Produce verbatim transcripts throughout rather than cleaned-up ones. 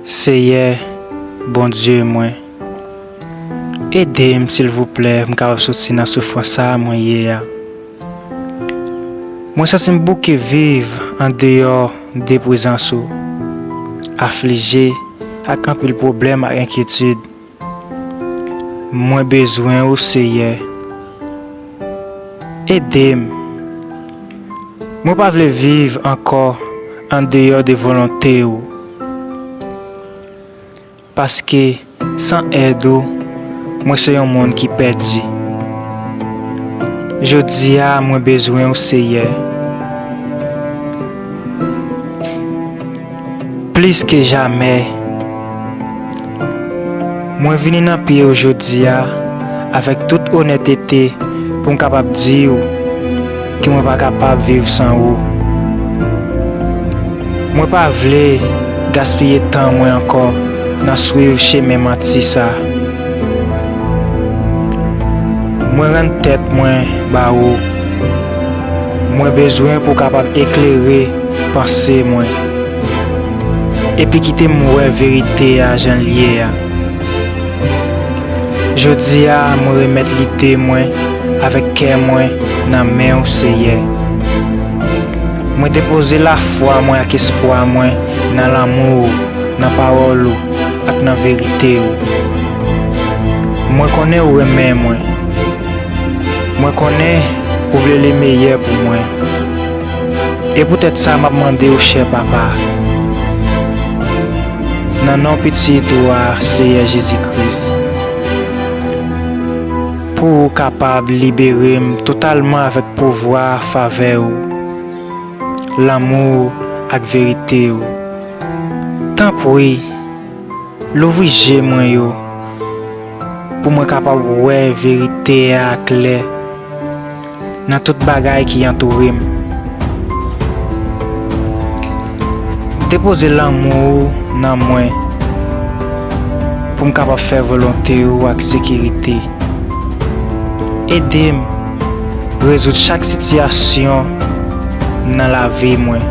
Seyè, Bondye mwen, ede m silvouplè pou m kapab soti nan soufrans sa a mwen ye a. Mwen santi m bouke viv andeyò de prezans ou, aflije ak anpil pwoblèm ak enkyetid. Mwen bezwen ou, Seyè. Ede m. Mwen pa vle viv ankò andeyò de volonte ou. Paske, san èd ou, mwen se yon moun ki pèdi. Jodi a, mwen bezwen ou, Seyè. Plis ke jamè, mwen vini nan pye w jodi a avèk tout onètete pou m kapab di w ke mwen pa kapab viv san ou. Mwen pa vle gaspiye tan mwen ankò nan swiv chemen manti sa. Mwen rann tèt mwen ba ou. Mwen bezwen pou w kapab eklere panse mwen, epi kite m wè verite a jan l ye a. Jodi a, mwen remèt lide mwen avèk kè mwen nan men w, Seyè. Mwen depoze lafwa mwen ak espwa mwen nan lanmou w, nan pawòl ou, ak nan verite w. Mwen konnen ou renmen mwen. Mwen konnen ou vle le meyè pou mwen. E poutèt sa, m ap mande w, chè Papa, nan non Pitit ou a, Seyè Jezi Kris, pou ou kapab libere m totalman avèk pouvwa favè ou, lanmou ou ak verite ou. Tanpri, louvri je mwen yo pou mwen kapab wè verite a klè nan tout bagay ki antoure m. Depoze lanmou ou nan mwen pou m kapab fè volonte ou ak sekirite. Ede m rezoud chak sitiyasyon nan lavi mwen.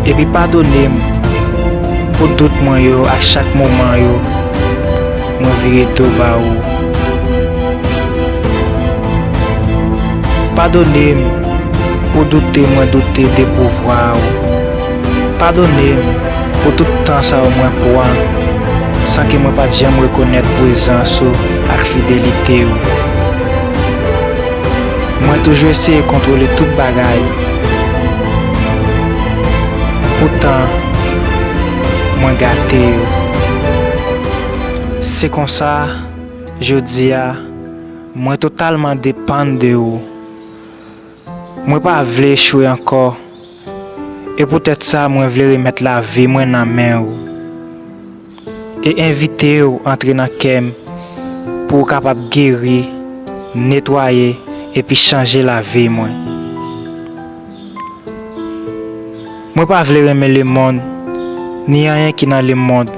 Epi padone m pou dout mwen yo ak chak moman yo mwen vire do ba ou. Padone m pou doute mwen doute de pouvwa ou. Padone m pou tout tan sa yo mwen pran san ke mwen pa t janm rekonèt prezans ou ak fidelite ou. Mwen toujou eseye kontwole tout bagay. Poutan, mwen gate yo. Se konsa, jodi a, mwen totalman depann de ou. Mwen pa vle echwe ankò. E poutèt sa, mwen vle remèt lavi mwen nan men ou. E envite w antre nan kè m pou w kapab geri, netwaye, epi chanje lavi mwen. Mwen pa vle renmen lemonn, ni anyen ki nan lemonn.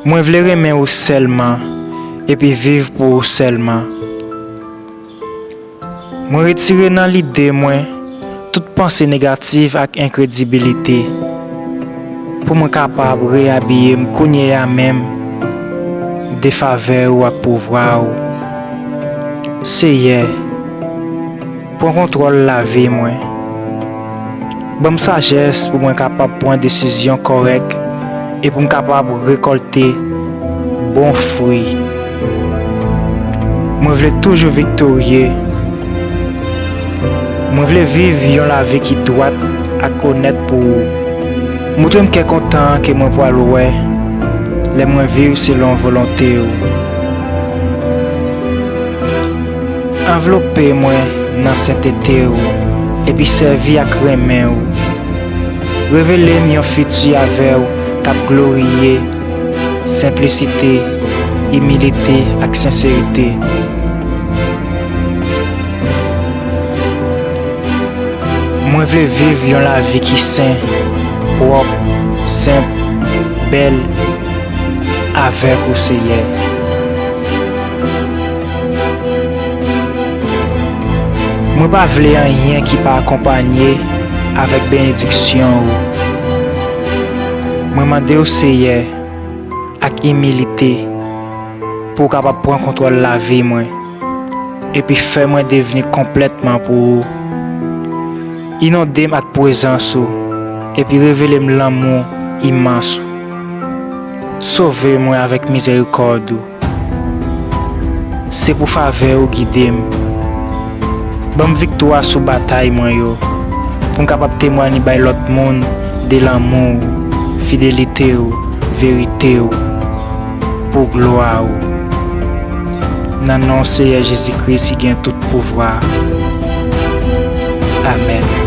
Mwen vle renmen ou sèlman, epi viv pou ou sèlman. Mwen retire nan lide mwen tout panse negatif ak enkredibilite, pou mwen kapab reyabiye m kounye a menm de favè ou ak pouvwa ou. Seyè, pran kontwòl lavi mwen. Ban m sajès pou mwen kapab pran desizyon kòrèk e pou m kapab rekòlte bon fwi. Mwen vle toujou viktorye. Mwen vle viv yon lavi ki dwat ak onèt pou ou. Montre m kè kontan ke mwen pral wè lè mwen viv selon volonte ou. Anvlope mwen nan sentete ou, epi sèvi ak renmen ou. Revele m yon fiti avè w k ap gloriye senplisite, imilite ak senserite. Mwen vle viv yon lavi ki sen, pwòp, senp, bèl, avèk ou, Seyè. Mwen pa vle anyen ki pa akonpanye avèk benediksyon ou. Mwen mande w, Seyè, ak imilite, pou w kapab pran kontwòl lavi mwen, epi fè mwen devni konplètman pou ou. Inonde m ak prezans ou, epi revele m lanmou imans ou. Sove mwen avèk mizerikòd ou. Se pou favè ou gide m. Ban m viktwa sou batay mwen yo, pou m kapab temwanye bay lòt moun de lanmou ou, fidelite ou, verite ou, pou glwa ou. Nan non Seyè Jezi Kris ki gen tout pouvwa. Amèn.